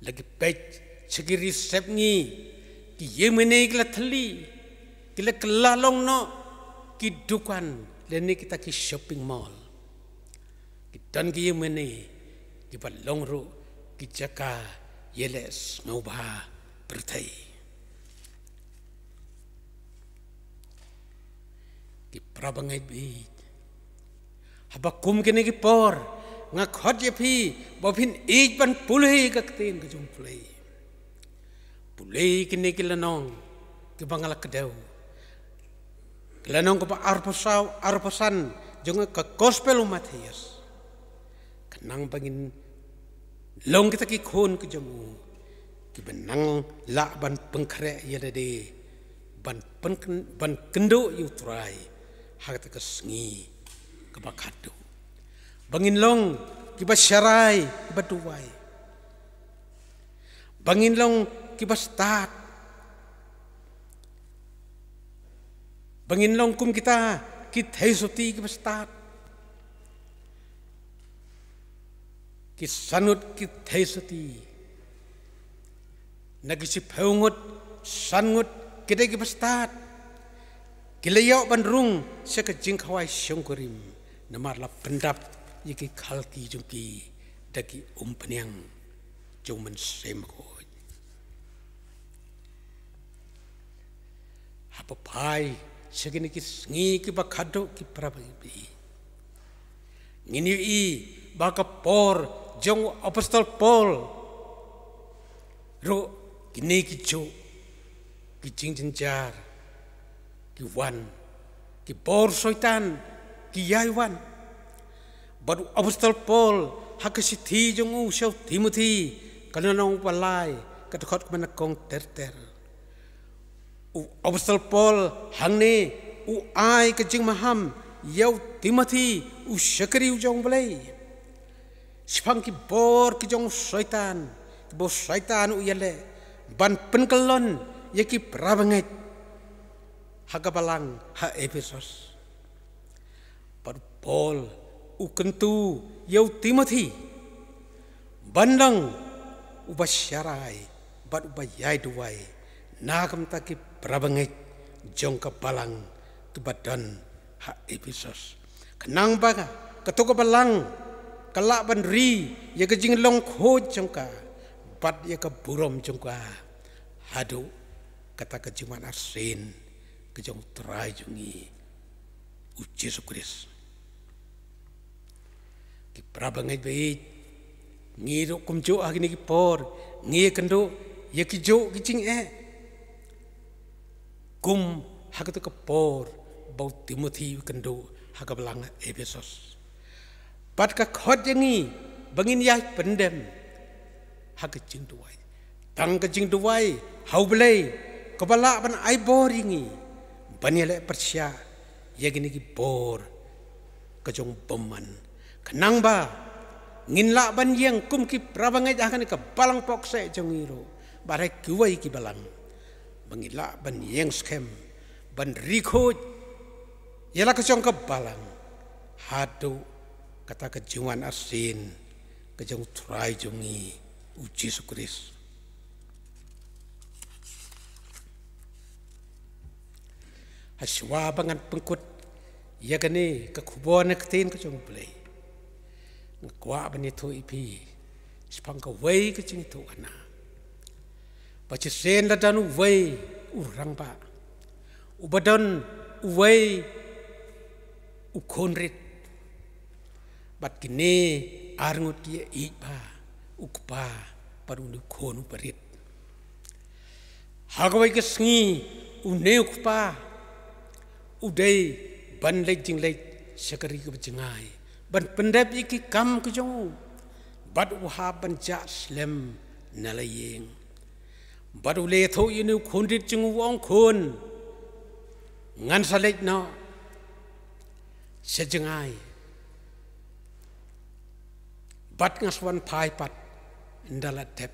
La ki peit sha ki ri sepngi, ki ïingmane ki la thylli, ki la kylla long noh ki dukan lane kita ki shopping mall. Ki don ki ïingmane kiba long ruh ki jaka ïaleh sngewbha pyrthei. Ki para bangeit ba ïeit, haba kum kine ki por, nga khot ïa phi ba phin ïeit ban pule ïa ka ktien ka jong u Blei. Pule ïa kine ki lynnong kiba nga la kdew. Ka lynnong kaba arphew saw, arphew san jong ka Gospel u Mathaios. Khnang ba ngin long kita ki khun ka jong u, kiba nang lah ban pynkhreh ïa lade, ban pyn-, ban kynduh ïa u Trai ha kata ka sngi kaba khadduh. Ba ngin long kiba sharai, kiba duwai. Ba ngin long kiba stad. Ba ngin long kum kita ki theisotti kiba stad. Ki san ngut ki theisotti. Na ki shiphew ngut, san ngut ki dei kiba stad. Ki la ïoh ban rung sha ka jingkhawai shongkurim, namar la pyndap ïa ki khalki jong ki da ki umphniang jong u Mynsiem Bakhuid. Haba phai sha kine ki sngi kiba khadduh, ki para bangeit, ngin ïohi ba ka por jong u Apostol Paul ruh kine ki juh, ki jingjynjar ki wan, ki bor Soitan ki ïai wan. Bad u Apostol Paul ha ka shithi jong u sha u Timothi, ka lynnong ba lai, ka dkhot kaba nyngkong ter ter. U Apostol Paul hangne u ai ka jingmaham ïa u Timothi, u shakri u jong u Blei, shaphang ki bor ki jong u Soitan, kiba u Soitan u ïaleh ban pynkyllon ïa ki para bangeit ha ka balang ha Ephesos. Bad u Paul u kyntu ïa u Timothi ban long uba sharai bad uba ïai duwai na ka bynta ki para bangeit jong ka balang kaba don ha Ephesos, khnang ba kato ka balang ka lah ban ri ïa ka jinglong khuid jong ka bad ïa ka burom jong ka haduh kata ka jingwan arsien ka jong u Trai jong ngi u Jisu Khrist. Ki para bangeit ba ïeit, ngi ruh kumjuh ha kine ki por ngi ïakynduh ïa kijuh ki jingeh, kum ha kato ka por ba u Timothi u kynduh ha ka balang Ephesos. Bad ka khot ïa ngi ba ngin ïai pyndem ha ka jingduwai. Tang ka jingduwai ha u Blei kaba lah ban ai bor ïa ngi ban ïaleh pyrshah ïa kine ki bor ka jong u bymman, khnang ba ngin lah ban ïeng kum ki para bangeit ha kane ka balang pohkseh jong ngi ruh bad ha kiwei ki balang, ba ngin lah ban ïeng skhem ban ri khuid ïa la ka jong ka balang haduh kata ka jingwan arsien ka jong u Trai jong ngi u Jisu Khrist. Hashwa ba ngan pynkut ïa kane ka khubor na ka ktien ka jong u Blei, nga kwah ban ïathuh ïa phi shaphang kawei ka jingïathuhkhana. Ba shisien la don uwei u rangbah uba don uwei u khun rit. Bad kine arngut ki ïa ïeit bha, u kpa bad une u khun uba rit. Ha kawei ka sngi une u kpa u dei ban leit jingleit sha ka ri kaba jngai, ban pyndep ïa ki kam ki jong u, bad u hap ban jah slem na la ïing. Bad u la ïathuh ïa une u khun rit jong u, u ong, khun, ngan sa leit noh sha jngai, bad ngan sa wan phai pat ynda la dep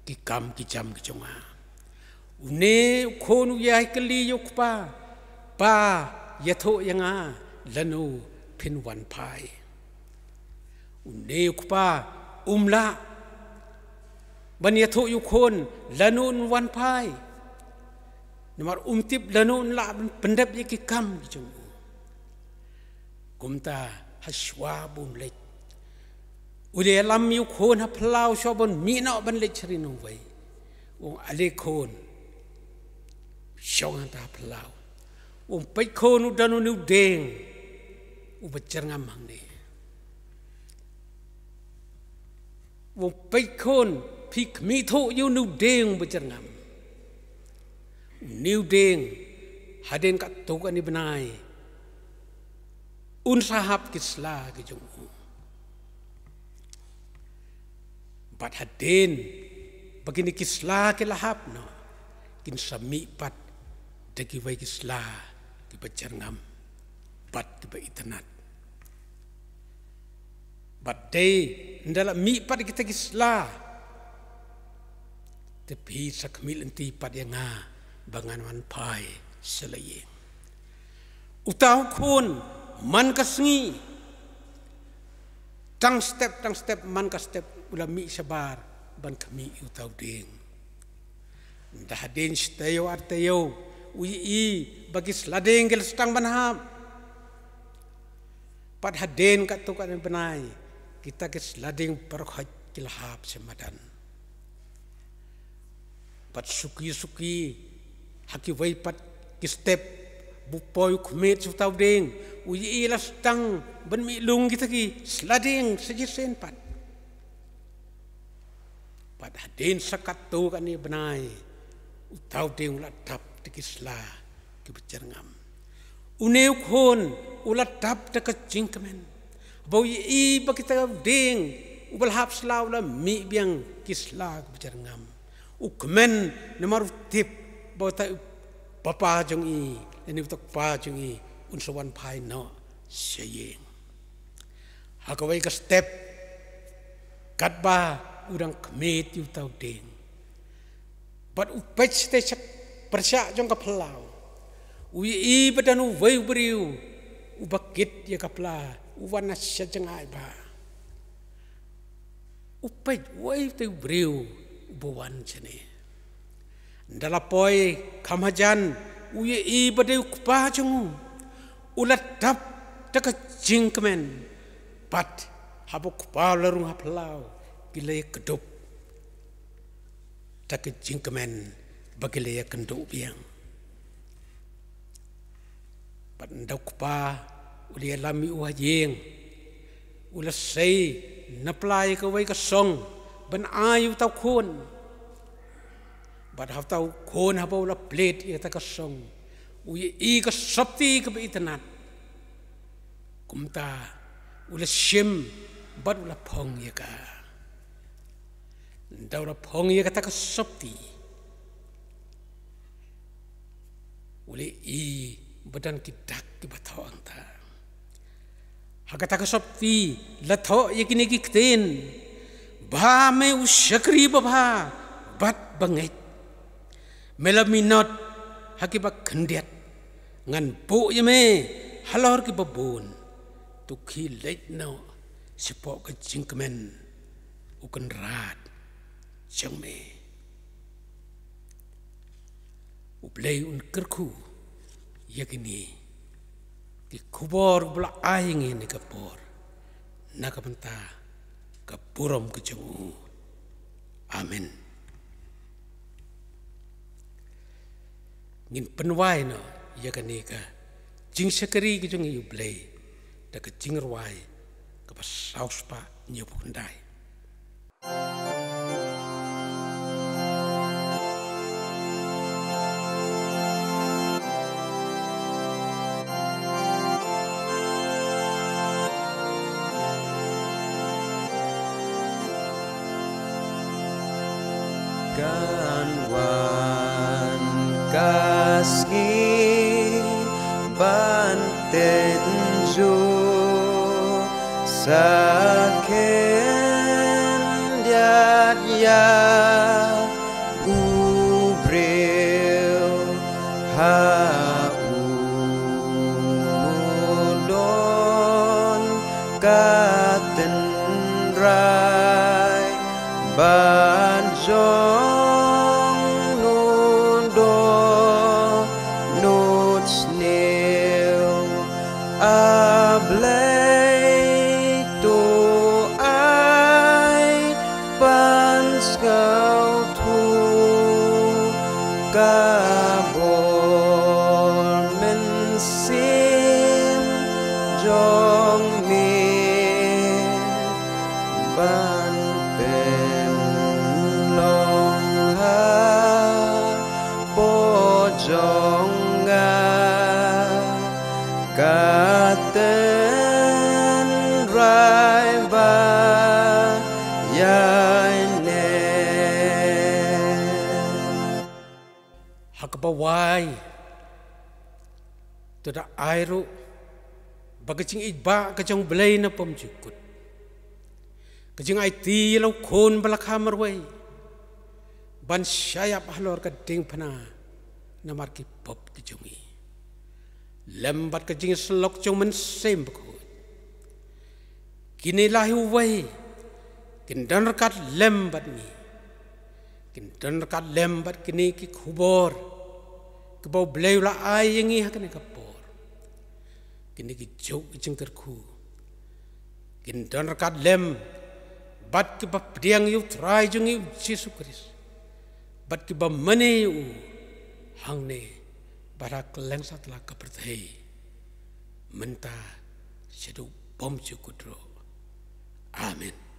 ki kam ki jam ki jong nga. Une u khun u ïai kylli ïa u kpa, pa, ïathuh ïa nga lano phin wan phai. Une u kpa um lah ban ïathuh ïa u khun lano un wan phai, namar um tip lano un lah ban pyndep ïa ki kam ki jong u. Kumta ha shuwa bun leit, u la ïalam ïa u khun ha phyllaw shuwa ban mih noh ban leit sha ri nongwei. U ong, ale khun, shong hangta ha phyllaw. U ong, peit khun, u don une u dieng uba jyrngam hangne. U ong, peit khun, phi khmih thuh ïa une u dieng uba jyrngam. Une u dieng, hadien katto katne bnai, un sa hap ki sla ki jong u. Bad hadien ba kine ki sla ki la hap noh, kin sa mih pat da kiwei ki sla kiba jyrngam bad kiba itynnad. Bad dei ynda la mih pat kita ki sla, te phi sa khmih lynti pat ïa nga ba ngan wan phai sha la ïing. Uta u khun, man ka sngi, tang step tang step, man ka step, u la mih shabar ban khmih ïa uta u dieng. Ynda hadien shi taïew ar taïew, u ïohi ba ki sla dieng ki la sdang ban hap. Bad hadien katto katne bnai, kita ki sla dieng baroh khoit ki la hap sha madan. Bad suki suki, ha kiwei pat ki step, ba u poi u khmih sha uta u dieng, u ïohi la sdang ban mih lung kita ki sla dieng sa shisien pat. Bad hadien sa katto katne bnai, uta u dieng u la dap da ki sla kiba jyrngam. Une u khun u la dap da ka jingkmen ba u ïohi ba kita u dieng uba la hap sla u la mih biang ki sla kiba jyrngam. U kmen namar u tip ba uta u papa jong i, lane uta u kpa jong i, un sa wan phai noh sha ïing. Ha kawei ka step, katba u dang khmih ïa uta u dieng, bad u peit shatei sha pyrshah jong ka phyllaw, u ïohi ba don uwei u briew uba kit ïa ka pla, u wan na sha jngai bha. U peit uwei te u briew uba wan shane. Ynda la poi kham hajan, u ïohi ba dei u kpa jong u. U la dap da ka jingkmen. Bad haba u kpa u la rung ha phyllaw, ki la ïakdup da ka jingkmen ba ki la ïakynduh biang. Bad ynda u kpa u la ïalam ïa u ha ïing, u la sei na pla ïa kawei ka song ban ai ïa uta u khun. Bad ha uta u khun haba u la plied ïa kata ka song, u ïohi ka sopti kaba itynnad. Kumta u la shim bad u la phong ïa ka. Ynda u la phong ïa kata ka sopti, u la ïohi ba don ki dak kiba thoh hangta. Ha kata ka sopti la thoh ïa kine ki ktien: Bha me u shakri babha bad bangeit. Me la minot ha kiba khyndiat, ngan buh ïa me halor kiba bun. To khie leit noh shapoh ka jingkmen u kynrad jong me. U Blei un kyrkhu ïa kine ki khubor ba la ai ïa ngi ha kane ka por na ka bynta ka burom ka jong u. Amen. Ngin pynwai noh ïa kane ka jingshakri ka jong ngi ïa u Blei da ka jingrwai kaba saw spah hynñiewphew khyndai. Kan wan ka sngi ban tynjuh sa khyndiat ïa u briew ha u nu don ka tynrai bad jong nu don nud sniew. A Blei, to ai pynsngewthuh ka bor mynsiem jong me ban pynlong hapoh jong nga ka tynrai ba ïaineh. Ha kaba wai, to da ai ruh ba ka jingïeit ba ka jong U Blei na bymjukut, ka jingaiti ïa la u Khun ba la kha marwei ban shah ïap halor ka diengphna namar ki pop ki jong ngi, lem bad ka jingïasyllok jong U Mynsiem Bakhuid, kine la hi uwei kin don ryngkat lem bad ngi. Kin don ryngkat lem bad kine ki khubor kiba U Blei u la ai ïa ngi ha kane ka por. Kine ki juk ki jingkyrkhu kin don ryngkat lem bad kiba pdiang ïa U Trai jong ngi U Jisu Khrist, bad kiba mane ïa u hangne bad ha kylleng satlak ka pyrthei, mynta shaduh bymjukut ruh. Amen.